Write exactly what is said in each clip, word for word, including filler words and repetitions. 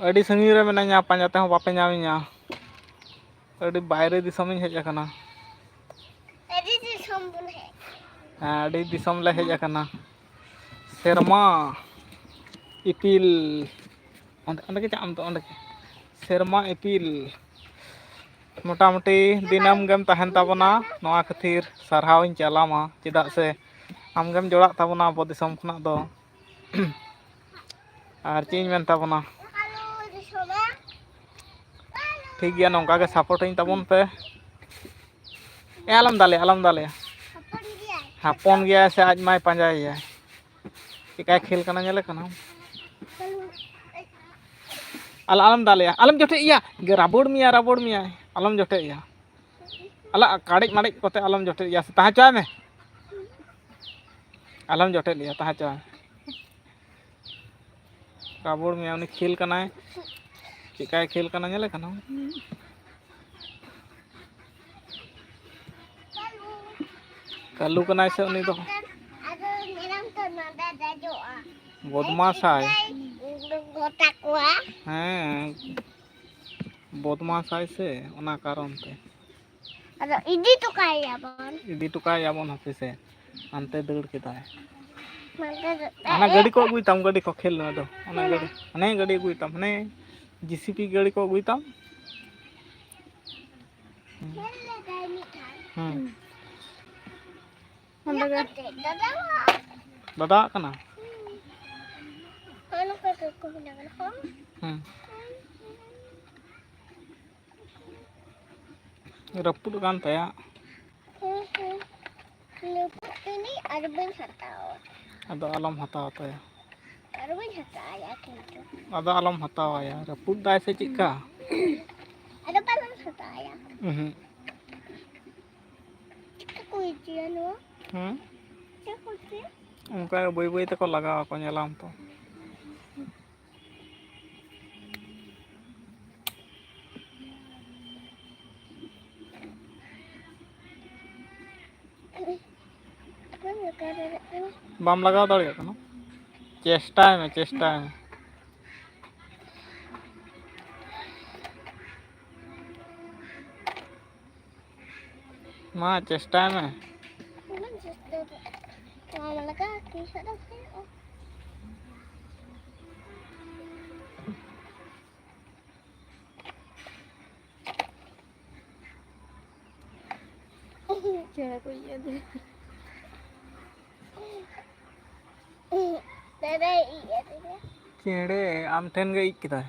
ᱟᱹᱰᱤ ᱥᱟᱺᱜᱤᱧ ᱨᱮ ᱢᱮᱱᱟᱹᱧᱟ, ᱯᱟᱸᱡᱟ ᱛᱮᱦᱚᱸ ᱵᱟᱯᱮ ᱧᱟᱢᱤᱧᱟ᱾ ᱟᱹᱰᱤ ᱵᱟᱭᱨᱮ ᱫᱤᱥᱚᱢᱤᱧ ᱦᱮᱡ ᱟᱠᱟᱱᱟ᱾ ᱟᱹᱰᱤ ᱫᱤᱥᱚᱢ ᱵᱚᱱ ᱦᱮᱡ ᱟᱠᱟᱱᱟ᱾ ᱦᱮᱸ, ᱟᱹᱰᱤ ᱫᱤᱥᱚᱢ ᱞᱮ ᱦᱮᱡ ᱟᱠᱟᱱᱟ᱾ ᱥᱮᱨᱢᱟ ᱤᱯᱤᱞ, ᱚᱸᱰᱮ, ᱚᱸᱰᱮ ᱜᱮ ᱪᱟᱜ ᱟᱢ ᱫᱚ, ᱚᱸᱰᱮ ᱜᱮ᱾ ᱥᱮᱨᱢᱟ ᱤᱯᱤᱞ, ᱢᱚᱴᱟᱢᱩᱴᱤ ᱫᱤᱱᱟᱹᱢ ᱜᱮᱢ ᱛᱟᱦᱮᱱ ᱛᱟᱵᱚᱱᱟ, ᱱᱚᱣᱟ ᱠᱷᱟᱹᱛᱤᱨ ᱥᱟᱨᱦᱟᱣᱤᱧ ᱪᱟᱞᱟᱢᱟ, ᱪᱮᱫᱟᱜ ᱥᱮ ᱟᱢᱜᱮᱢ ᱡᱚᱲᱟᱜ ᱛᱟᱵᱚᱱᱟ ᱟᱵᱚ ᱫᱤᱥᱚᱢ ᱠᱷᱚᱱᱟᱜ ᱫᱚ᱾ ᱟᱨ ᱪᱮᱫ ᱤᱧ ᱢᱮᱱ ᱛᱟᱵᱚᱱᱟ, ᱴᱷᱤᱠ ᱜᱮᱭᱟ, ᱱᱚᱝᱠᱟ ᱜᱮ ᱥᱟᱯᱳᱨᱴ ᱟᱹᱧ ᱛᱟᱵᱚᱱ ᱯᱮ᱾ ᱮ, ᱟᱞᱚᱢ ᱫᱟᱞᱮᱭᱟ, ᱟᱞᱚᱢ ᱫᱟᱞᱮᱭᱟ᱾ ᱦᱚᱯᱚᱱ ᱜᱮᱭᱟᱭ᱾ ᱦᱚᱯᱚᱱ ᱜᱮᱭᱟᱭ ᱥᱮ ᱟᱡ ᱢᱟᱭ ᱯᱟᱸᱡᱟᱭᱮᱭᱟ᱾ ᱪᱮᱠᱟᱭ ᱠᱷᱮᱞ ᱠᱟᱱᱟ, ᱧᱮᱞᱮ ᱠᱟᱱᱟ᱾ ᱟᱞ-, ᱟᱞᱚᱢ ᱫᱟᱞᱮᱭᱟ, ᱟᱞᱚᱢ ᱡᱚᱴᱮᱫ ᱮᱭᱟ, ᱨᱟᱵᱚᱲ ᱢᱮᱭᱟ, ᱨᱟᱵᱚᱲ ᱢᱮᱭᱟᱭ, ᱟᱞᱚᱢ ᱡᱚᱴᱮᱫ ᱮᱭᱟ᱾ ᱟᱞᱚ, ᱠᱟᱲᱮᱡ ᱢᱟᱲᱮᱡ ᱠᱚᱛᱮ ᱟᱞᱚᱢ ᱡᱚᱴᱮᱫ ᱮᱭᱟ, ᱥᱮ ᱛᱟᱦᱮᱸ ᱦᱚᱪᱚᱣᱟᱭ ᱢᱮ᱾ ᱟᱞᱚᱢ ᱡᱚᱴᱮᱫ ᱮᱭᱟ, ᱛᱟᱦᱮᱸ ᱦᱚᱪᱚᱣᱟᱭ ᱢᱮ᱾ ᱨᱟᱵᱚᱲ ᱢᱮᱭᱟ, ᱩᱱᱤ ᱠᱷᱮᱞ ᱠᱟᱱᱟᱭ, ᱪᱮᱫᱠᱟᱭ ᱠᱷᱮᱞ ᱠᱟᱱᱟ, ᱧᱮᱞᱮ ᱠᱟᱱᱟ᱾ ᱠᱟᱹᱞᱩ ᱠᱟᱱᱟᱭ ᱥᱮ ᱩᱱᱤ ᱫᱚ? ᱟᱫᱚ ᱢᱮᱨᱚᱢ ᱛᱚ ᱱᱚᱰᱮ ᱫᱮᱡᱚᱜᱼᱟ᱾ ᱵᱚᱫᱢᱟᱥᱟᱭ᱾ ᱜᱚᱴᱟ ᱠᱚᱣᱟ᱾ ᱦᱮᱸ, ᱵᱚᱫᱢᱟᱥᱟᱭ ᱥᱮ, ᱚᱱᱟ ᱠᱟᱨᱚᱱ ᱛᱮ᱾ ᱟᱫᱚ ᱤᱫᱤ ᱦᱚᱴᱚ ᱠᱟᱭᱟᱵᱚᱱ᱾ ᱤᱫᱤ ᱦᱚᱴᱚ ᱠᱟᱭᱟᱵᱚᱱ, ᱦᱟᱯᱮ ᱥᱮ᱾ ᱦᱟᱱᱛᱮ ᱫᱟᱹᱲ ᱠᱮᱫᱟᱭ᱾ ᱦᱟᱱᱛᱮ ᱫᱚ ᱦᱟᱱᱟ ᱜᱟᱹᱰᱤ ᱠᱚ ᱟᱹᱜᱩᱭ ᱛᱟᱢ, ᱜᱟᱹᱰᱤ ᱠᱚ ᱠᱷᱮᱞ ᱢᱮ ᱟᱫᱚ᱾ ᱚᱱᱟ ᱦᱟᱱᱟ᱾ ᱜᱟᱹᱰᱤ, ᱦᱟᱱᱮ ᱜᱟᱹᱰᱤ ᱟᱹᱜᱩᱭ ᱛᱟᱢ, ᱦᱟᱱᱮ ᱡᱤ ᱥᱤ ᱯᱤ ᱜᱟᱹᱰᱤ ᱠᱚ ᱟᱹᱜᱩᱭ ᱛᱟᱢ᱾ ᱠᱷᱮᱞ ᱞᱮᱫᱟᱭ ᱢᱤᱫ ᱫᱷᱟᱣ᱾ ᱦᱩᱸ᱾ ᱚᱸᱰᱮ ᱜᱮ᱾ ᱧᱮᱞ ᱠᱟᱛᱮ ᱫᱟᱫᱟ᱾ ᱫᱟᱫᱟᱣᱟᱜ ᱠᱟᱱᱟ? ᱦᱩᱸ᱾ ᱦᱚᱸ, ᱱᱚᱝᱠᱟ ᱜᱮ ᱠᱚ ᱢᱮᱱᱟ ᱠᱟᱱᱟ, ᱦᱚᱸ᱾ ᱦᱩᱸ᱾ ᱨᱟᱹᱯᱩᱫ ᱟᱠᱟᱱ ᱛᱟᱭᱟ᱾ ᱦᱩᱸ, ᱦᱩᱸ᱾ ᱨᱟᱹᱯᱩᱫ ᱛᱤᱱᱤᱡ ᱟᱨ ᱵᱟᱹᱧ ᱦᱟᱛᱟᱣᱟ᱾ ᱟᱫᱚ ᱟᱞᱚᱢ ᱦᱟᱛᱟᱣ ᱛᱟᱭᱟ᱾ ᱟᱨ ᱵᱟᱹᱧ ᱦᱟᱛᱟᱣᱟ ᱠᱤᱱᱛᱩ᱾ ᱟᱫᱚ ᱟᱞᱚᱢ ᱦᱟᱛᱟᱣᱟᱭᱟ, ᱨᱟᱹᱯᱩᱫ ᱫᱟᱭ ᱥᱮ ᱪᱮᱫᱠᱟ? ᱟᱫᱚ ᱵᱟᱞᱚᱢ ᱦᱟᱛᱟᱣᱟᱭᱟ᱾ ᱩᱦᱩᱸ᱾ ᱪᱮᱫᱠᱟ ᱠᱚ ᱤᱫᱤᱭᱟ ᱱᱚᱣᱟ? ᱦᱩᱸ? ᱪᱮᱫ ᱠᱚ ᱤᱫᱤᱭᱟ? ᱚᱱᱠᱟ ᱜᱮ ᱵᱟᱹᱭ ᱵᱟᱹᱭ ᱛᱮᱠᱚ ᱞᱟᱜᱟᱣ ᱟᱠᱚ, ᱧᱮᱞᱟᱢ ᱛᱚ᱾ ᱵᱟᱢ ᱞᱟᱜᱟᱣ ᱫᱟᱲᱮᱭᱟᱜ ᱠᱟᱱᱟ? ᱪᱮᱥᱴᱟᱭ ᱢᱮ, ᱪᱮᱥᱴᱟᱭ ᱢᱮ᱾ ᱢᱟ ᱪᱮᱥᱴᱟᱭ ᱢᱮ᱾ ᱩᱱᱟᱹᱜ ᱡᱟᱹᱥᱛᱤ ᱫᱚ ᱵᱟᱝ ᱞᱟᱜᱟᱜᱼᱟ, ᱛᱤᱥ ᱦᱚᱸ ᱫᱚ ᱦᱩᱭᱩᱜᱼᱟ᱾ ᱪᱮᱬᱮ ᱠᱚ ᱤᱭᱟᱹ ᱫᱮ᱾ ᱫᱟᱫᱟᱭ ᱤᱡ ᱟᱹᱛᱤᱧᱟ᱾ ᱪᱮᱬᱮ ᱟᱢ ᱴᱷᱮᱱ ᱜᱮ ᱤᱡ ᱠᱮᱫᱟᱭ᱾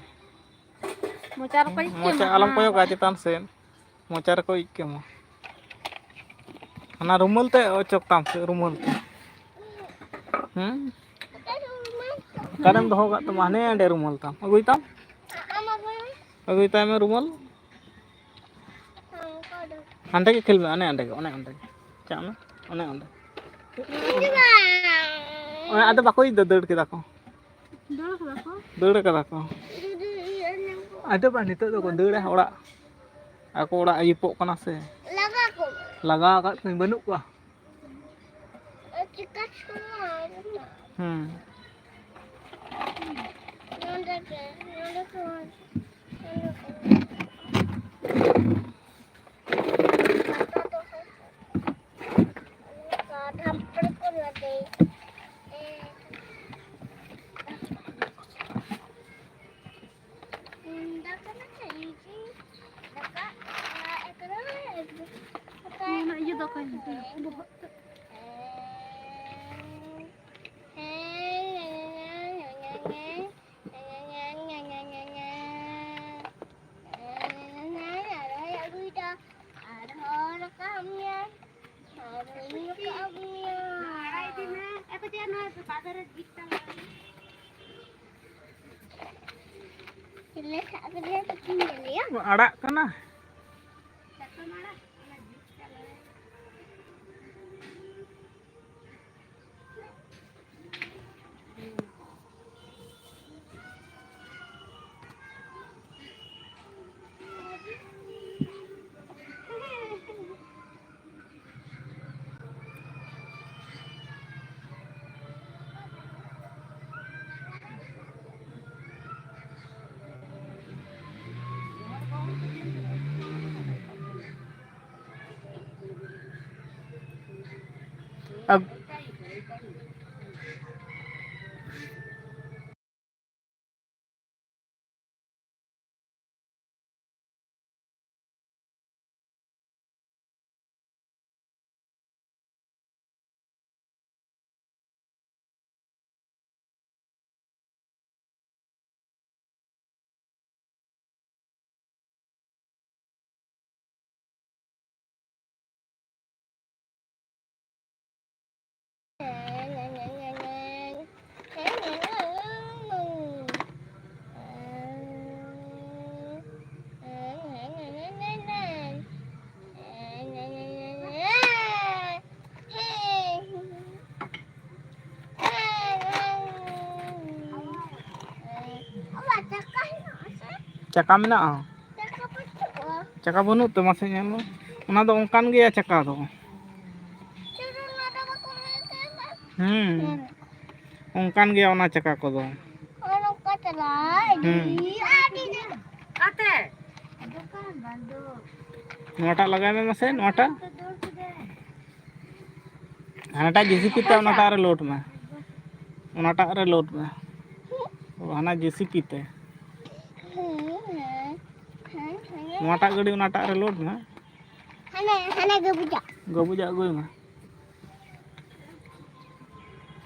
ᱢᱚᱪᱟ ᱨᱮᱠᱚ ᱤᱡ ᱢᱚᱪᱟ ᱠᱮᱢᱟ᱾ ᱟᱞᱚᱢ ᱠᱚᱭᱚᱜᱟ ᱪᱮᱛᱟᱱ ᱥᱮᱫ᱾ ᱢᱚᱪᱟ ᱨᱮᱠᱚ ᱤᱡ ᱠᱮᱢᱟ᱾ ᱚᱱᱟ ᱨᱩᱢᱟᱹᱞ ᱛᱮ ᱚᱪᱚᱜ ᱛᱟᱢ ᱥᱮ, ᱨᱩᱢᱟᱹᱞ ᱛᱮ᱾ ᱦᱮᱸ? ᱚᱠᱟᱨᱮᱢ ᱫᱚᱦᱚ ᱠᱟᱜ ᱛᱟᱢᱟ? ᱦᱟᱱᱮ ᱟᱸᱰᱮ ᱨᱩᱢᱟᱹᱞ ᱛᱟᱢ᱾ ᱟᱹᱜᱩᱭ ᱛᱟᱢ᱾ ᱟᱢ ᱟᱹᱜᱩᱭ ᱢᱮ᱾ ᱟᱹᱜᱩᱭ ᱛᱟᱭ ᱢᱮ ᱨᱩᱢᱟᱹᱞ᱾ ᱦᱮᱸ, ᱚᱠᱟ ᱨᱮ? ᱦᱟᱸᱰᱮ ᱜᱮ ᱠᱷᱮᱞ ᱢᱮ, ᱚᱱᱮ ᱚᱸᱰᱮ ᱜᱮ, ᱚᱱᱮ ᱚᱸᱰᱮ ᱜᱮ᱾ ᱪᱟᱜ ᱢᱮ, ᱚᱱᱮ ᱚᱸᱰᱮ᱾ ᱤᱧ ᱫᱚ ᱵᱟᱝ᱾ ᱚᱱᱮ ᱟᱫᱚ ᱵᱟᱠᱚ ᱤᱫ ᱫᱚ, ᱫᱟᱹᱲ ᱠᱮᱫᱟ ᱠᱚ᱾ ᱫᱟᱹᱲ ᱠᱟᱫᱟ ᱠᱚ? ᱫᱟᱹᱲ ᱠᱟᱫᱟ ᱠᱚ᱾ ᱤᱧ ᱫᱚ ᱤᱭᱟᱹ ᱟᱹᱧ᱾ ᱟᱫᱚ ᱵᱟᱝ, ᱱᱤᱛᱚᱜ ᱫᱚᱠᱚ ᱫᱟᱹᱲᱟ ᱚᱲᱟᱜ᱾ ᱟᱠᱚ ᱚᱲᱟᱜ ᱟᱹᱭᱩᱵᱚᱜ ᱠᱟᱱᱟ ᱥᱮ᱾ ᱞᱟᱜᱟ ᱠᱚ᱾ ᱞᱟᱜᱟ ᱟᱠᱟᱫ ᱠᱚᱣᱟᱧ, ᱵᱟᱹᱱᱩᱜ ᱠᱚᱣᱟ᱾ ᱪᱤᱠᱟ ᱪᱷᱩᱲᱟᱹᱣ ᱮᱱᱟ? ᱦᱩᱸ᱾ ᱱᱚᱰᱮ ᱜᱮ, ᱱᱚᱰᱮ ᱠᱷᱚᱱ, ᱱᱚᱰᱮ ᱠᱷᱚᱱ᱾ ᱠᱟᱴᱟ ᱫᱚ ᱦᱟᱸᱜ ᱱᱚᱝᱠᱟ ᱰᱷᱟᱢᱯᱩᱨ ᱠᱚ ᱞᱟᱫᱮ᱾ ᱮ᱾ ᱫᱟᱠᱟ ᱫᱟᱠᱟ ᱤᱧ ᱫᱟᱠᱟ ᱮᱠᱫᱚᱢ ᱚᱱᱟ ᱤᱭᱟᱹ ᱫᱟᱠᱟᱧ ᱩᱛᱩᱭᱟ, ᱵᱚᱦᱚᱜ ᱛᱮᱫ᱾ ᱟᱨᱦᱚᱸ ᱨᱟᱠᱟᱵ ᱢᱮᱭᱟ᱾ ᱟᱨᱦᱚᱸ ᱨᱟᱠᱟᱵ ᱢᱮᱭᱟ᱾ ᱟᱲᱟᱜ ᱤᱫᱤ ᱢᱮ᱾ ᱮ, ᱠᱚ ᱪᱮᱫ ᱱᱚᱣᱟ ᱵᱟᱡᱟᱨ ᱨᱮ ᱵᱤᱫ ᱛᱟᱢᱟ? ᱪᱮᱞᱮ ᱥᱟᱵ ᱠᱮᱫᱮᱭᱟ ᱛᱟᱹᱠᱤᱱ ᱧᱮᱞᱮᱭᱟ? ᱟᱲᱟᱜ ᱠᱟᱱᱟ᱾ ᱪᱟᱛᱚᱢ ᱟᱲᱟᱜ, ᱚᱱᱟ ᱵᱤᱫ ᱠᱟᱜ ᱞᱮ᱾ ᱪᱟᱠᱟ ᱢᱮᱱᱟᱜᱼᱟ? ᱪᱟᱠᱟ ᱵᱟᱹᱱᱩᱜ ᱛᱟᱢᱟ ᱥᱮ? ᱧᱮᱞ ᱢᱮ, ᱚᱱᱟ ᱫᱚ ᱚᱱᱠᱟᱱ ᱜᱮᱭᱟ ᱪᱟᱠᱟ ᱫᱚ᱾ ᱦᱩᱸ, ᱚᱱᱠᱟᱱ ᱜᱮᱭᱟ ᱚᱱᱟ ᱪᱟᱠᱟ ᱠᱚᱫᱚ᱾ ᱦᱩᱸ᱾ ᱱᱚᱣᱟᱴᱟᱜ ᱞᱟᱜᱟᱭ ᱢᱮ ᱢᱟᱥᱮ, ᱱᱚᱣᱟᱴᱟᱜ᱾ ᱦᱟᱱᱟᱴᱟᱜ ᱡᱮᱥᱤᱯᱤ ᱛᱮ ᱚᱱᱟᱴᱟᱜ ᱨᱮ ᱞᱳᱰ ᱢᱮ, ᱚᱱᱟᱴᱟᱜ ᱨᱮ ᱞᱳᱰ ᱢᱮ᱾ ᱚ, ᱦᱟᱱᱟ ᱡᱮᱥᱤᱯᱤ ᱛᱮ᱾ ᱱᱚᱣᱟᱴᱟᱜ ᱜᱟᱹᱰᱤ ᱚᱱᱟᱴᱟᱜ ᱨᱮ ᱞᱳᱰ ᱢᱮ᱾ ᱦᱟᱱᱮ, ᱦᱟᱱᱮ ᱜᱟᱹᱵᱩᱡᱟᱜ᱾ ᱜᱟᱹᱵᱩᱡᱟᱜ ᱟᱹᱜᱩᱭ ᱢᱮ᱾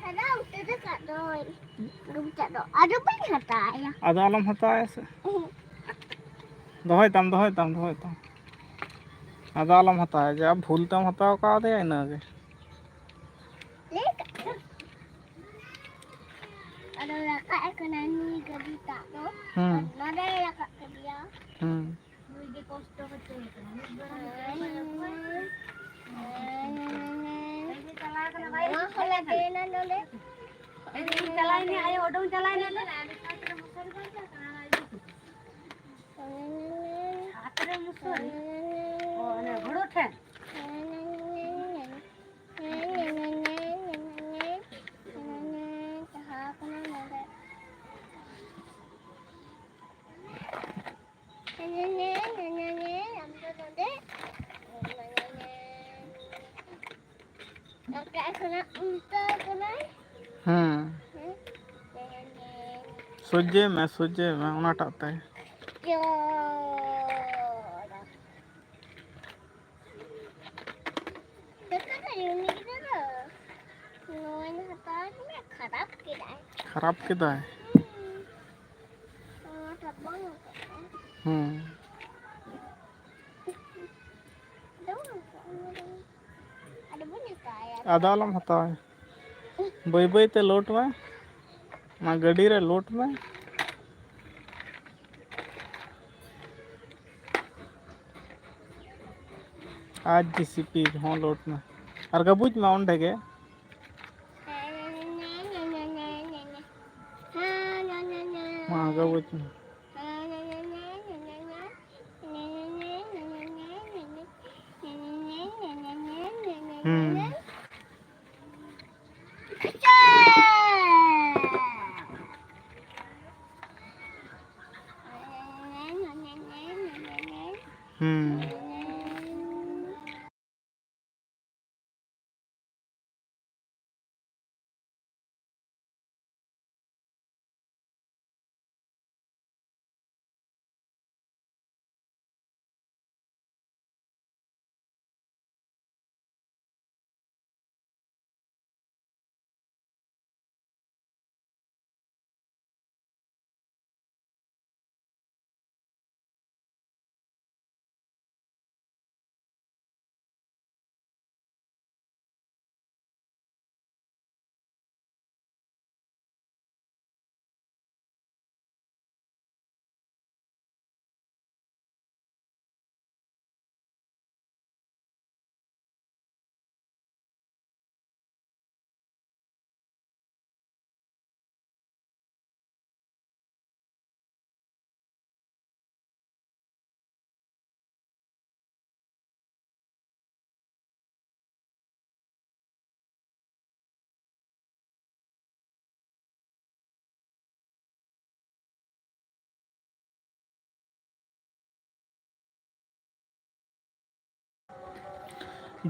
ᱥᱟᱫᱟ ᱩᱛᱟᱹᱨ ᱟᱠᱟᱫ ᱫᱚᱭ᱾ ᱜᱟᱹᱵᱩᱡᱟᱜ ᱫᱚ ᱟᱫᱚ ᱵᱟᱹᱧ ᱦᱟᱛᱟᱣᱟ᱾ ᱟᱫᱚ ᱟᱞᱚᱢ ᱦᱟᱛᱟᱣᱟ ᱥᱮ᱾ ᱩᱦᱩᱸ᱾ ᱫᱚᱦᱚᱭ ᱛᱟᱢ, ᱫᱚᱦᱚᱭ ᱛᱟᱢ, ᱫᱚᱦᱚᱭ ᱛᱟᱢ᱾ ᱟᱫᱚ ᱟᱞᱚᱢ ᱦᱟᱛᱟᱣᱟ, ᱡᱟ ᱵᱷᱩᱞ ᱛᱮᱢ ᱦᱟᱛᱟᱣ ᱠᱟᱣᱫᱮᱭᱟ ᱤᱱᱟᱹᱜᱮ᱾ ᱞᱟᱹᱭ ᱠᱟᱜ ᱫᱚ᱾ ᱟᱫᱚ ᱨᱟᱠᱟᱵ ᱟᱠᱟᱱᱟ ᱱᱩᱭ ᱜᱟᱹᱰᱤ ᱴᱟᱜ ᱫᱚ᱾ ᱦᱩᱸ᱾ ᱱᱚᱰᱮ ᱨᱟᱠᱟᱵ ᱠᱮᱫᱮᱭᱟ᱾ ᱦᱩᱸ᱾ ᱱᱩᱭ ᱜᱮ ᱠᱚᱥᱴᱚ ᱦᱚᱪᱚᱭᱮ ᱠᱟᱱᱟ᱾ ᱢᱤᱫ ᱵᱟᱨ ᱦᱚᱸ ᱪᱮᱫ ᱦᱚᱸ ᱵᱟᱭ ᱞᱟᱹᱭᱟ᱾ ᱦᱩᱸ᱾ ᱪᱟᱞᱟᱣ ᱠᱟᱱᱟ ᱵᱟᱭᱨᱮ᱾ ᱱᱚᱣᱟ ᱦᱚᱸ ᱞᱟᱫᱮᱭᱮᱱᱟ ᱱᱚᱰᱮ᱾ ᱤᱧ ᱪᱟᱞᱟᱣᱮᱱᱟ, ᱟᱭᱳ ᱩᱰᱩᱝ ᱪᱟᱞᱟᱣᱮᱱᱟ᱾ ᱦᱟᱛ ᱨᱮ ᱢᱩᱥᱟᱹᱨᱤ᱾ ᱚ, ᱚᱱᱮ ᱦᱩᱲᱩ ᱴᱷᱮᱱ᱾ ᱦᱮᱸ᱾ ᱥᱚᱡᱷᱮ ᱢᱮ, ᱥᱚᱡᱷᱮ ᱢᱮ, ᱚᱱᱟᱴᱟᱜ ᱛᱮ᱾ ᱠᱷᱟᱨᱟᱯ ᱠᱮᱫᱟᱭ᱾ ᱦᱮᱸ᱾ ᱟᱫᱚ ᱟᱞᱚᱢ ᱦᱟᱛᱟᱣᱟ᱾ ᱵᱟᱹᱭ ᱵᱟᱹᱭ ᱛᱮ ᱞᱳᱰ ᱢᱮ, ᱚᱱᱟ ᱜᱟᱹᱰᱤ ᱨᱮ ᱞᱳᱰ ᱢᱮ᱾ ᱟᱨ ᱡᱤ ᱥᱤ ᱯᱤ ᱦᱚᱸ ᱞᱳᱰ ᱢᱮ, ᱟᱨ ᱜᱟᱵᱩᱡ ᱢᱮ ᱚᱸᱰᱮ ᱜᱮ᱾ ᱢᱟ ᱜᱟᱵᱩᱡ ᱢᱮ᱾ ᱦᱩᱸ᱾ ᱦᱩᱸ᱾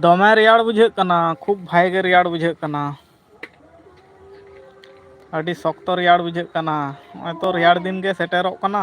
ᱫᱚᱢᱮ ᱨᱮᱭᱟᱲ ᱵᱩᱡᱷᱟᱹᱜ ᱠᱟᱱᱟ, ᱠᱷᱩᱵ ᱵᱷᱟᱜᱮ ᱜᱮ ᱨᱮᱭᱟᱲ ᱵᱩᱡᱷᱟᱹᱜ ᱠᱟᱱᱟ᱾ ᱟᱹᱰᱤ ᱥᱚᱠᱛᱚ ᱨᱮᱭᱟᱲ ᱵᱩᱡᱷᱟᱹᱜ ᱠᱟᱱᱟ᱾ ᱱᱚᱜᱼᱚᱭ ᱛᱚ ᱨᱮᱭᱟᱲ ᱫᱤᱱ ᱜᱮ ᱥᱮᱴᱮᱨᱚᱜ ᱠᱟᱱᱟ᱾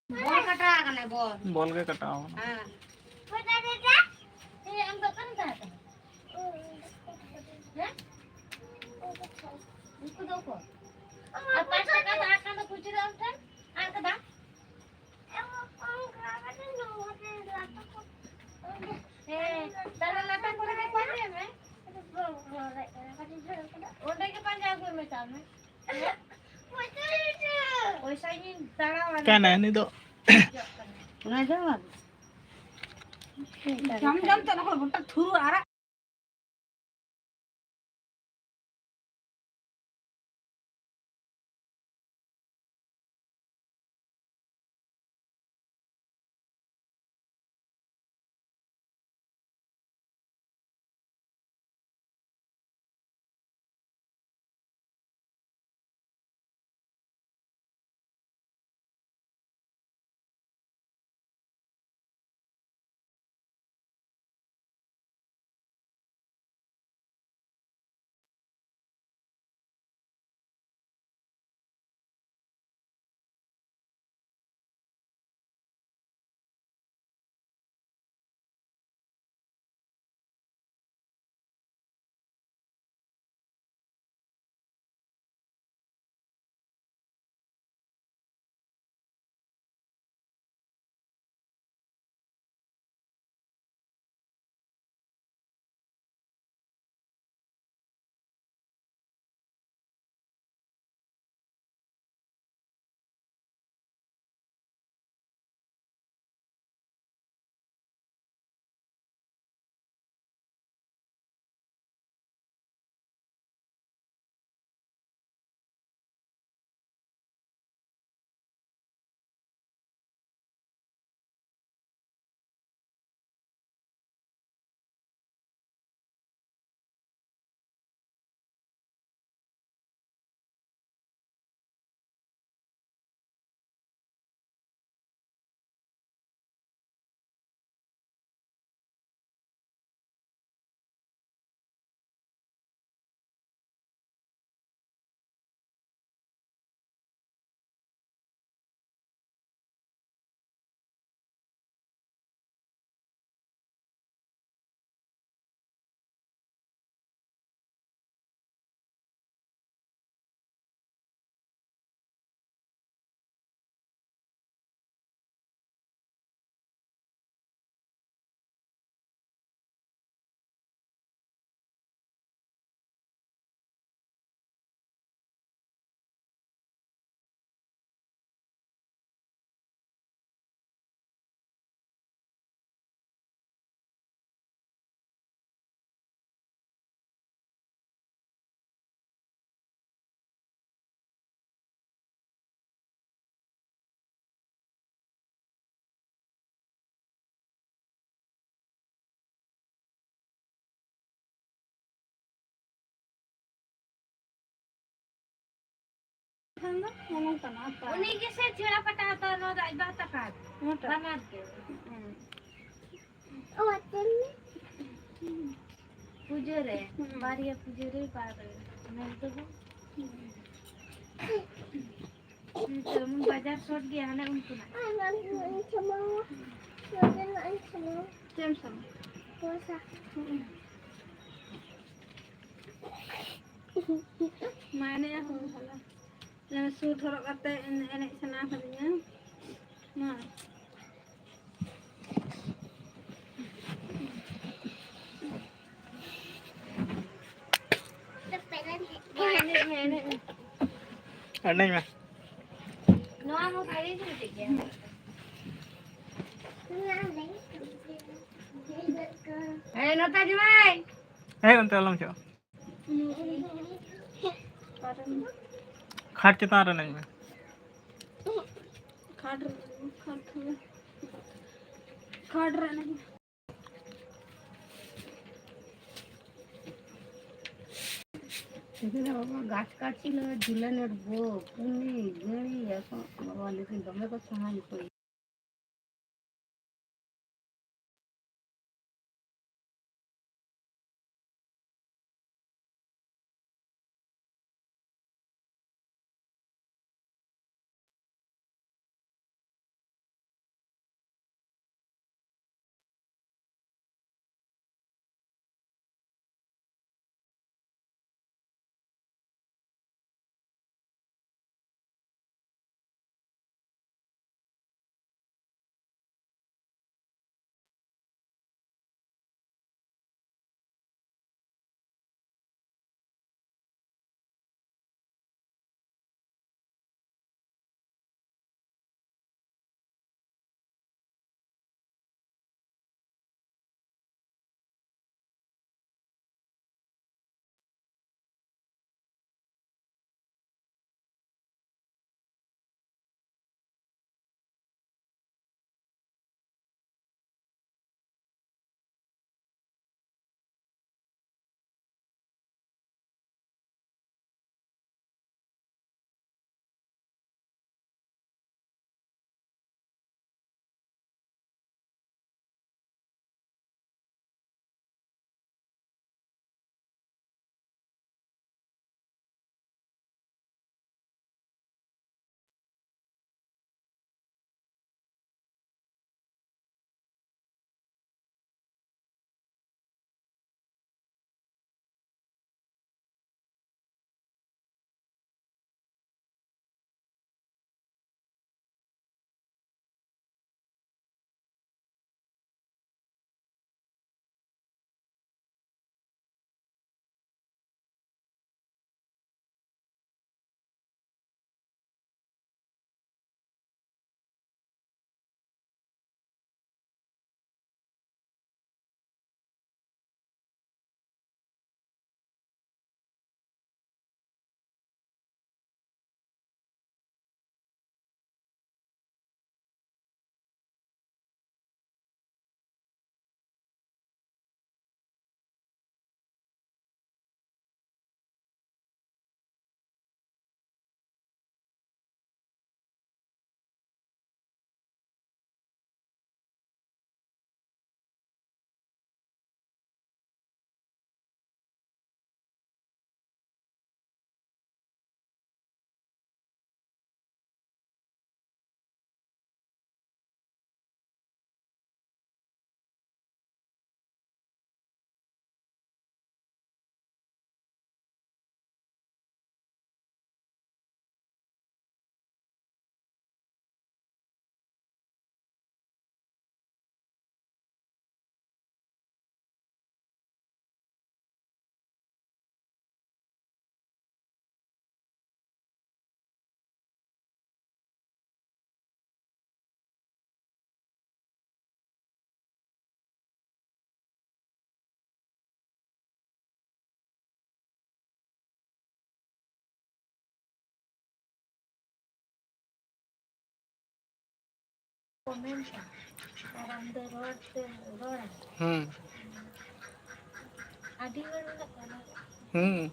ᱵᱚᱞ ᱠᱟᱴᱟᱣ ᱟᱠᱟᱱᱟ, ᱵᱚᱞ᱾ ᱵᱚᱞ ᱜᱮ ᱠᱟᱴᱟᱣ ᱟᱠᱟᱱᱟ᱾ ᱦᱮᱸ᱾ ᱮᱭ, ᱟᱢ ᱫᱚ ᱚᱠᱟᱨᱮᱢ ᱛᱟᱦᱮᱸ ᱠᱟᱱᱟ? ᱦᱮᱸ? ᱩᱱᱠᱩ ᱫᱚ ᱚᱠᱚᱭ? ᱟᱨ ᱯᱟᱸᱪ ᱴᱟᱠᱟ ᱛᱟᱦᱮᱸ ᱠᱟᱱ ᱫᱚ ᱠᱷᱩᱪᱨᱟᱹ ᱟᱢ ᱴᱷᱮᱱ? ᱟᱨ ᱠᱟᱫᱟ? ᱦᱮᱸ, ᱛᱟᱦᱞᱮ ᱞᱟᱴᱟ ᱠᱚᱨᱮ ᱜᱮ ᱯᱟᱸᱡᱟᱭ ᱢᱮ᱾ ᱚᱸᱰᱮ ᱜᱮ ᱯᱟᱸᱡᱟ ᱟᱹᱜᱩᱭ ᱢᱮ, ᱪᱟᱞ ᱢᱮ᱾ ᱯᱚᱭᱥᱟᱧ ᱛᱟᱲᱟᱣᱟ᱾ ᱠᱟᱱᱟ ᱩᱱᱤ ᱫᱚ᱾ ᱚᱱᱟ ᱡᱚᱢ ᱟᱹᱜᱩ᱾ ᱡᱚᱢ ᱡᱚᱢ ᱛᱮ ᱚᱱᱟ ᱠᱚ ᱜᱚᱴᱟ ᱛᱷᱩᱨᱩ ᱟᱨᱟᱜ᱾ ᱫᱚ ᱧᱮᱞᱚᱜ ᱠᱟᱱᱟ, ᱟᱯᱟ᱾ ᱩᱱᱤ ᱜᱮ ᱥᱮ ᱪᱷᱮᱲᱟ ᱯᱟᱴᱟ ᱦᱟᱛᱟᱣ, ᱱᱚᱣᱟ ᱫᱚ ᱟᱡ ᱵᱟ ᱛᱟᱠᱟ᱾ ᱚᱱᱟᱴᱟᱜ᱾ ᱵᱟᱱᱟᱨ ᱜᱮ᱾ ᱦᱮᱸ᱾ ᱯᱩᱡᱟᱹ ᱨᱮ, ᱦᱩᱸ᱾ ᱵᱟᱨᱭᱟ ᱯᱩᱡᱟᱹ ᱨᱮ ᱵᱟᱨ ᱱᱮᱥ ᱫᱚ ᱵᱟᱝ᱾ ᱦᱩᱸ᱾ ᱦᱩᱸ, ᱛᱮᱢᱚᱱ ᱵᱟᱡᱟᱨ ᱥᱚᱴ ᱜᱮᱭᱟ, ᱦᱟᱱᱮ ᱩᱱᱠᱩᱱᱟᱜ᱾ ᱪᱮᱫ ᱮᱢ ᱥᱟᱢᱟ? ᱦᱩᱸ᱾ ᱢᱟ ᱮᱱᱮᱡ ᱟᱠᱚ ᱛᱟᱦᱚᱞᱮ᱾ ᱥᱩᱴ ᱦᱚᱨᱚᱜ ᱠᱟᱛᱮ ᱮᱱᱮᱡ ᱥᱟᱱᱟ ᱠᱟᱫᱤᱧᱟ᱾ ᱢᱟ᱾ ᱮᱱᱮᱡ ᱢᱮ, ᱮᱱᱮᱡ ᱢᱮ᱾ ᱮᱱᱮᱡ ᱢᱮ᱾ ᱱᱚᱣᱟ ᱦᱚᱸ ᱵᱷᱟᱜᱮ ᱜᱮ ᱵᱩᱡᱷᱟᱹᱜ ᱜᱮᱭᱟ᱾ ᱦᱮᱸ, ᱱᱚᱛᱮ ᱡᱟᱶᱟᱭ᱾ ᱦᱮᱸ, ᱚᱱᱛᱮ ᱟᱞᱚᱢ ᱪᱟᱞᱟᱜᱼᱟ᱾ ᱠᱷᱟᱴ ᱪᱮᱛᱟᱱ ᱨᱮ ᱮᱱᱮᱡ ᱢᱮ᱾ ᱠᱷᱟᱴ ᱨᱮ, ᱠᱷᱟᱴ ᱨᱮ, ᱠᱷᱟᱴ ᱨᱮ ᱮᱱᱮᱡ ᱢᱮ᱾ ᱜᱟᱪᱷ ᱠᱟᱴ ᱪᱤᱞᱟᱹ ᱡᱩᱞᱟᱹᱱᱮᱨ ᱵᱳ ᱯᱩᱱᱤ ᱜᱟᱹᱲᱤ ᱮᱠᱷᱚᱱ ᱵᱟᱵᱟ ᱞᱮᱠᱤᱱ ᱫᱚᱢᱮ ᱠᱚ ᱥᱟᱦᱟᱱ ᱠᱚ᱾ ᱠᱚ ᱢᱮᱱᱟ, ᱟᱨ ᱟᱢ ᱫᱚ ᱨᱚᱲ ᱛᱮᱢ ᱨᱚᱲᱟ᱾ ᱦᱩᱸ᱾ ᱟᱹᱰᱤ ᱦᱚᱲ ᱢᱮᱱᱟᱜ ᱠᱚᱣᱟ ᱱᱚᱰᱮ᱾ ᱦᱩᱸ᱾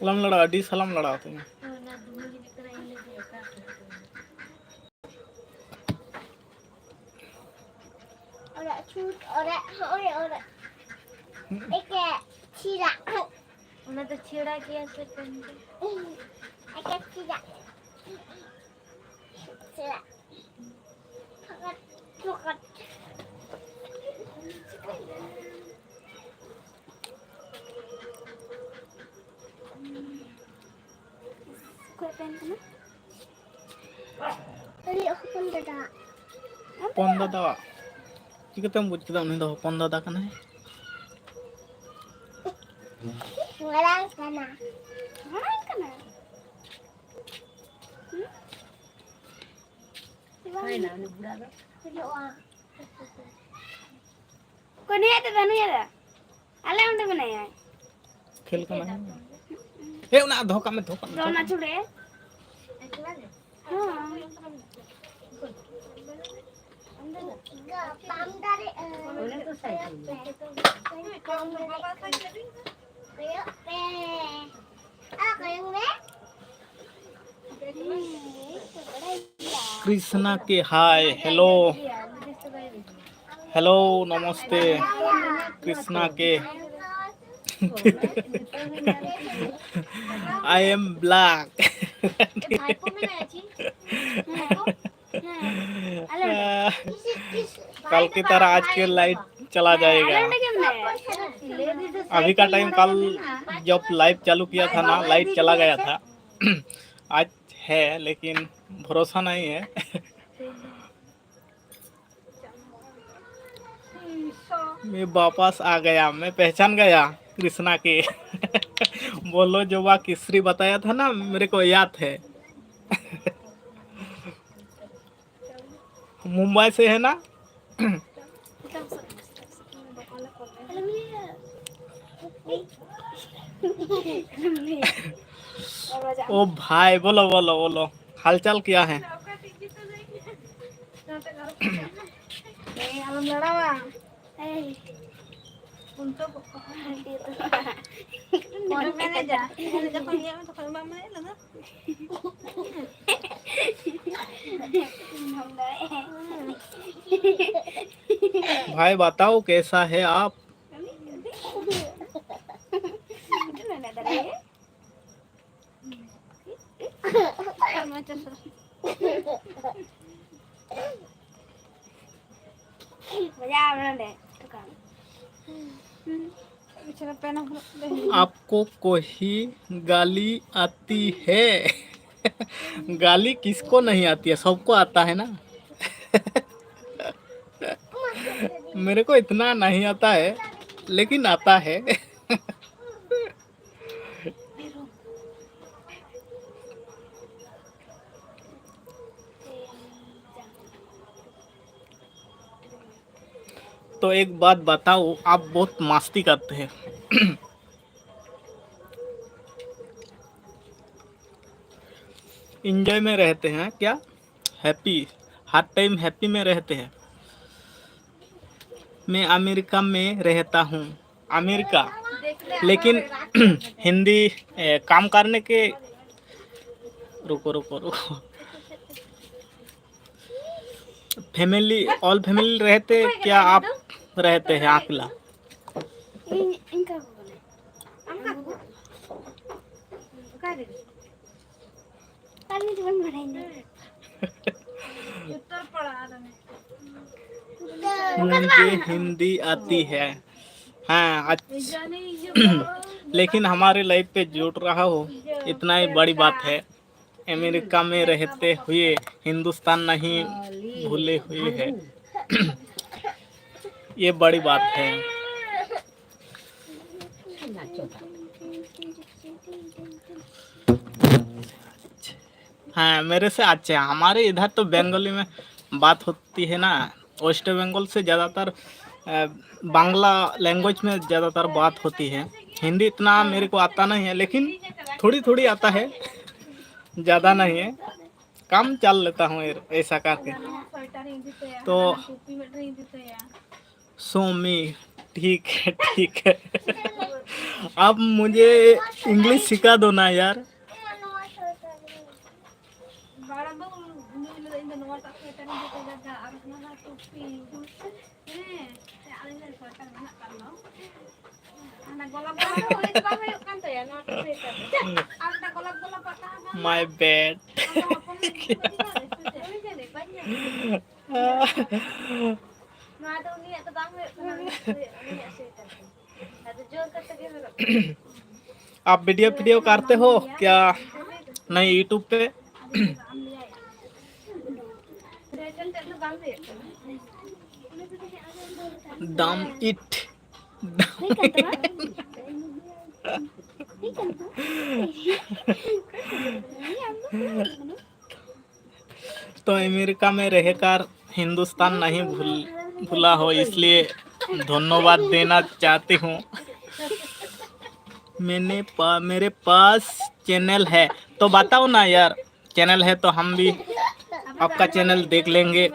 ᱟᱞᱚᱢ ᱞᱟᱲᱟᱣᱟ, ᱰᱤᱥ ᱟᱞᱚᱢ ᱞᱟᱲᱟᱣ ᱛᱤᱧᱟ᱾ ᱚᱲᱟᱜ ᱪᱷᱩᱴ, ᱚᱲᱟᱜ, ᱦᱚᱸᱜᱼᱚᱭ ᱚᱲᱟᱜ᱾ ᱮᱠᱮ ᱪᱷᱤᱲᱟ᱾ ᱚᱱᱟ ᱫᱚ ᱪᱷᱤᱲᱟ ᱜᱮᱭᱟ ᱥᱮ ᱠᱟᱱ ᱜᱮᱭᱟ? ᱮᱠᱮ ᱪᱷᱤᱲᱟ᱾ ᱪᱷᱤᱲᱟ᱾ ᱯᱷᱟᱠᱟᱴ, ᱯᱷᱟᱠᱟᱴ᱾ ᱚᱠᱚᱭ ᱯᱮᱱ ᱠᱟᱱᱟ? ᱟᱞᱮ ᱦᱚᱯᱚᱱ ᱫᱟᱫᱟ᱾ ᱦᱚᱯᱚᱱ ᱫᱟᱫᱟ? ᱪᱤᱠᱟᱹᱛᱮᱢ ᱵᱩᱡᱽ ᱠᱮᱫᱟ ᱩᱱᱤ ᱫᱚ ᱦᱚᱯᱚᱱ ᱫᱟᱫᱟ ᱠᱟᱱᱟᱭ? ᱢᱟᱨᱟᱝ ᱠᱟᱱᱟ᱾ ᱢᱟᱨᱟᱝ ᱠᱟᱱᱟ? ᱦᱩᱸ? ᱦᱩᱭᱱᱟ ᱩᱱᱤ ᱵᱩᱲᱟ ᱫᱚ᱾ ᱦᱩᱭᱩᱜᱼᱟ᱾ ᱚᱠᱚᱭ ᱱᱩᱭᱟᱜ ᱫᱟᱫᱟ, ᱱᱩᱭᱟᱜ ᱫᱟᱫᱟ? ᱟᱞᱮ ᱚᱸᱰᱮ ᱢᱮᱱᱟᱭᱟ᱾ ᱠᱷᱮᱞ ᱠᱟᱱᱟ᱾ ᱦᱮ, ᱚᱱᱟ ᱫᱚᱦᱚ ᱠᱟᱜ ᱢᱮ, ᱫᱚᱦᱚ ᱠᱟᱜ ᱢᱮ, ᱫᱚᱦᱚ ᱫᱚᱱ ᱠᱟᱜ ᱢᱮ᱾ ᱟᱹᱪᱩᱨᱮ᱾ ᱦᱚᱸ᱾ ᱚᱱᱮ ᱛᱚ ᱥᱟᱭᱠᱮᱞ᱾ ᱠᱚᱭᱚᱜ ᱯᱮ᱾ ᱟᱨ ᱠᱚᱭᱚᱜ ᱢᱮ᱾ ᱠᱨᱤᱥᱱᱟ ᱠᱮ ᱦᱟᱭ, ᱦᱮᱞᱳ᱾ ᱦᱮᱞᱳ, ᱱᱚᱢᱚᱥᱛᱮ, ᱠᱨᱤᱥᱱᱟ ᱠᱮ᱾ I am black. कल की तरह आज के लाइट चला जाएगा। अभी का टाइम कल जब लाइव चालू किया था ना, लाइट चला गया था। आज है, लेकिन भरोसा नहीं है। मैं वापस आ गया, मैं पहचान गया कृष्णा के। बोलो, जो वह किसरी बताया था ना, मेरे को याद है। मुंबई से है ना? ओ भाई, बोलो, बोलो, बोलो, हालचाल क्या है? भाई, बताओ, कैसा है आप? आपको कोई गाली आती है? गाली किसको नहीं आती है? सबको आता है ना। मेरे को इतना नहीं आता है, लेकिन आता है। तो एक बात बताओ, आप बहुत मस्ती करते हैं। एंजॉय में रहते हैं क्या? हैप्पी, हर टाइम हैप्पी में रहते हैं। मैं अमेरिका में रहता हूँ। अमेरिका, लेकिन हिंदी, ए, काम करने के, रुको, रुको, रुको। फैमिली, ऑल फैमिली रहते क्या, आप रहते हैं अकेला? मुझे हिंदी आती है। हाँ, अच्छा। लेकिन हमारे लाइफ पे जुड़ रहा हो, इतना ही बड़ी बात है। अमेरिका में रहते हुए हिंदुस्तान नहीं भूले हुए है। ये बड़ी बात है। हाँ, मेरे से अच्छे। हमारे इधर तो बंगाली में बात होती है ना, वेस्ट बंगाल से ज़्यादातर बांग्ला लैंग्वेज में ज़्यादातर बात होती है। हिंदी इतना मेरे को आता नहीं है, लेकिन थोड़ी थोड़ी आता है, ज़्यादा नहीं है। काम चल लेता हूँ ऐसा करके। तो सोमी, ठीक है, ठीक है। आप मुझे इंग्लिश सिखा दो ना यार। My bad. आप वीडियो वीडियो करते हो क्या? नहीं, यूट्यूब पे। Dumb it. तो अमेरिका में रहकर हिंदुस्तान नहीं भूल भूला हो, इसलिए धन्यवाद देना चाहती हूँ। मैंने पा, मेरे पास चैनल है, तो बताओ ना यार, चैनल है तो हम भी आपका चैनल देख लेंगे,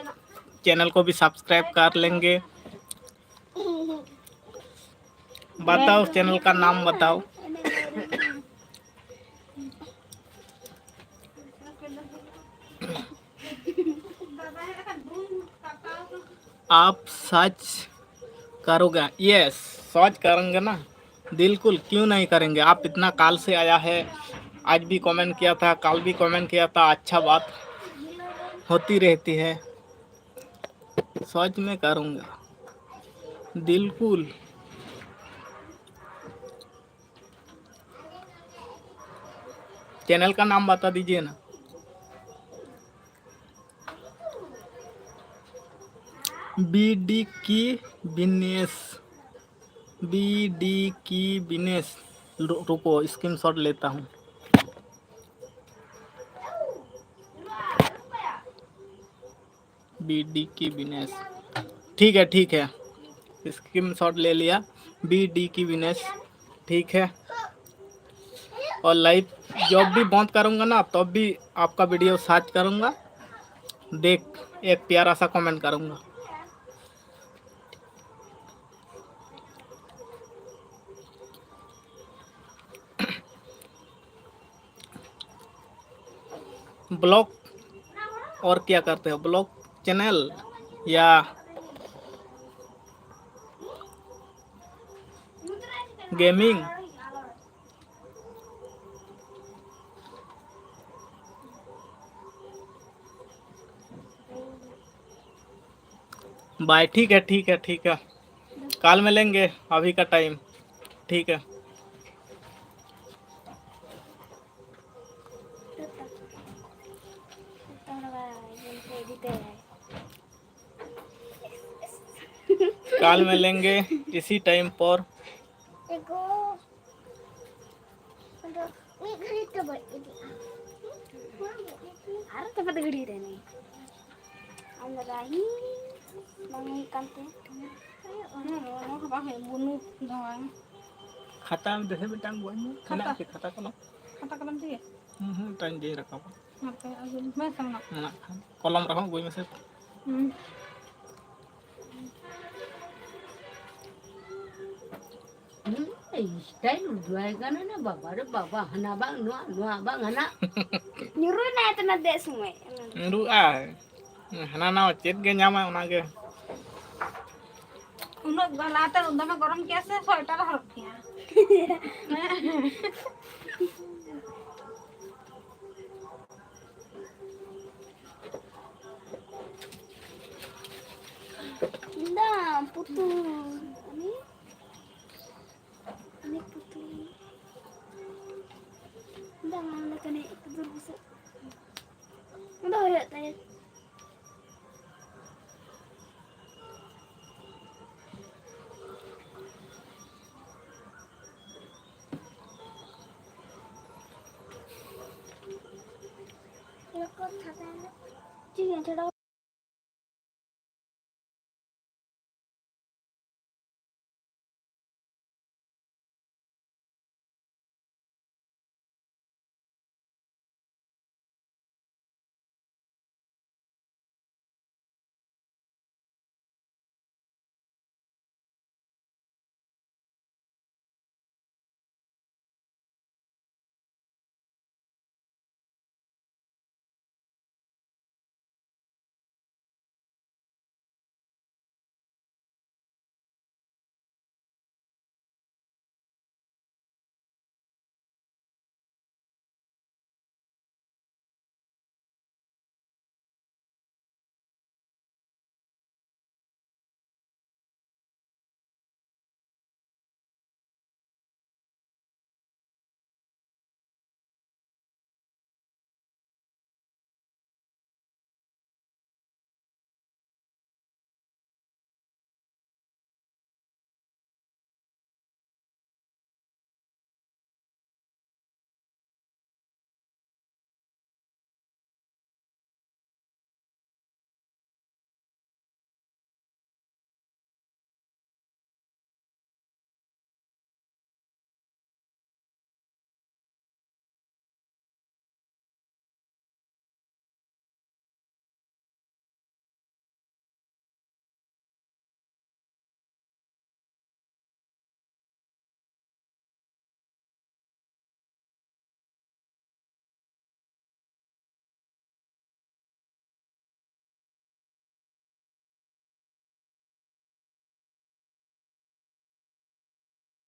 चैनल को भी सब्सक्राइब कर लेंगे। बताओ, चैनल का नाम बताओ। आप सर्च करोगे? यस, सर्च करेंगे ना, बिल्कुल, क्यों नहीं करेंगे। आप इतना काल से आया है, आज भी कमेंट किया था, कल भी कमेंट किया था, अच्छा बात होती रहती है। सर्च में करूँगा बिल्कुल। चैनल का नाम बता दीजिए ना। बी डी की बिनेस, बी डी की बिनेस। रु- रुको, स्क्रीनशॉट लेता हूँ। बी डी की विनेश। ठीक है, ठीक है, स्क्रीनशॉट ले लिया। बी डी की विनेश, ठीक है। और लाइव जब भी बंद करूँगा ना, तब भी आपका वीडियो सर्च करूँगा, देख, एक प्यारा सा कमेंट करूँगा। ब्लॉग और क्या करते हो? ब्लॉग चैनल या गेमिंग? बाय, ठीक है, ठीक है, ठीक है, काल में लेंगे, अभी का टाइम। ठीक है, काल में लेंगे इसी टाइम पर। ᱮᱜᱳ᱾ ᱟᱫᱚ ᱢᱤᱫ ᱜᱷᱟᱹᱲᱤᱡ ᱛᱮ ᱵᱟᱹᱧ ᱤᱫᱤᱜᱼᱟ᱾ ᱟᱨ ᱛᱚᱯᱟᱫ ᱜᱷᱟᱹᱲᱤ ᱨᱮ ᱱᱤ᱾ ᱟᱢ ᱫᱟᱫᱟ, ᱦᱤ, ᱵᱟᱝ ᱦᱩᱭᱩᱜ ᱠᱟᱱ ᱛᱮ᱾ ᱦᱩᱸ, ᱱᱚᱣᱟ ᱦᱚᱸ ᱵᱟᱝ ᱦᱩᱭᱩᱜ, ᱵᱩᱱᱩ ᱫᱚ ᱵᱟᱝ᱾ ᱠᱷᱟᱛᱟ ᱫᱮᱥᱮ ᱢᱤᱫᱴᱟᱝ ᱜᱚᱡ ᱢᱮ᱾ ᱠᱷᱟᱛᱟ᱾ ᱢᱮᱱᱟᱜ ᱠᱤ ᱠᱷᱟᱛᱟ ᱠᱚᱞᱚᱢ? ᱠᱷᱟᱛᱟ ᱠᱚᱞᱚᱢ ᱛᱮᱜᱮ? ᱦᱩᱸ, ᱦᱩᱸ, ᱢᱤᱫᱴᱟᱝ ᱡᱮ ᱨᱟᱠᱟᱵᱟ᱾ ᱢᱟᱯᱮ ᱟᱹᱜᱩᱭ ᱢᱮ ᱥᱟᱢᱱᱟ᱾ ᱢᱮᱱᱟᱜ ᱠᱷᱟᱱ ᱠᱚᱞᱚᱢ ᱨᱮᱦᱚᱸ ᱟᱹᱜᱩᱭ ᱢᱮᱥᱮ᱾ ᱦᱩᱸ᱾ ᱦᱩᱸ, ᱥᱴᱟᱭᱤᱞ ᱩᱫᱩᱜ ᱟᱭ ᱠᱟᱱᱟ ᱱᱟ, ᱵᱟᱵᱟ ᱨᱮ ᱵᱟᱵᱟ, ᱦᱟᱱᱟ ᱵᱟᱝ ᱱᱚᱣᱟ, ᱱᱚᱣᱟ ᱵᱟᱝ ᱦᱟᱱᱟ᱾ ᱧᱩᱨᱩᱭ ᱱᱟᱭ ᱛᱟᱱᱟ ᱫᱮᱡ ᱥᱚᱢᱚᱭ᱾ ᱧᱩᱨᱩᱜᱼᱟᱭ, ᱦᱟᱱᱟ ᱱᱟᱣᱟ ᱪᱮᱫ ᱜᱮ ᱧᱟᱢᱟᱭ ᱚᱱᱟ ᱜᱮ᱾ ᱩᱱᱟᱹᱜ ᱞᱟᱦᱟᱛᱮ ᱫᱚᱢᱮ ᱜᱚᱨᱚᱢ ᱠᱮᱭᱟ ᱥᱮ, ᱥᱳᱭᱮᱴᱟᱨ ᱦᱚᱨᱚᱜ ᱠᱮᱭᱟ᱾ ᱫᱟᱢ ᱯᱩᱛᱩᱞ᱾ ᱩᱱᱤ, ᱩᱱᱤ ᱯᱩᱛᱩᱞ᱾ ᱫᱟᱢ ᱞᱮᱠᱟᱱᱤᱡ ᱯᱩᱛᱩᱞ ᱵᱩᱥᱟᱹᱜ᱾ ᱚᱸᱰᱮ ᱦᱩᱭᱩᱜ ᱛᱟᱭᱟ᱾ ᱪᱮᱫ ᱤᱧ ᱪᱷᱟᱰᱟᱣ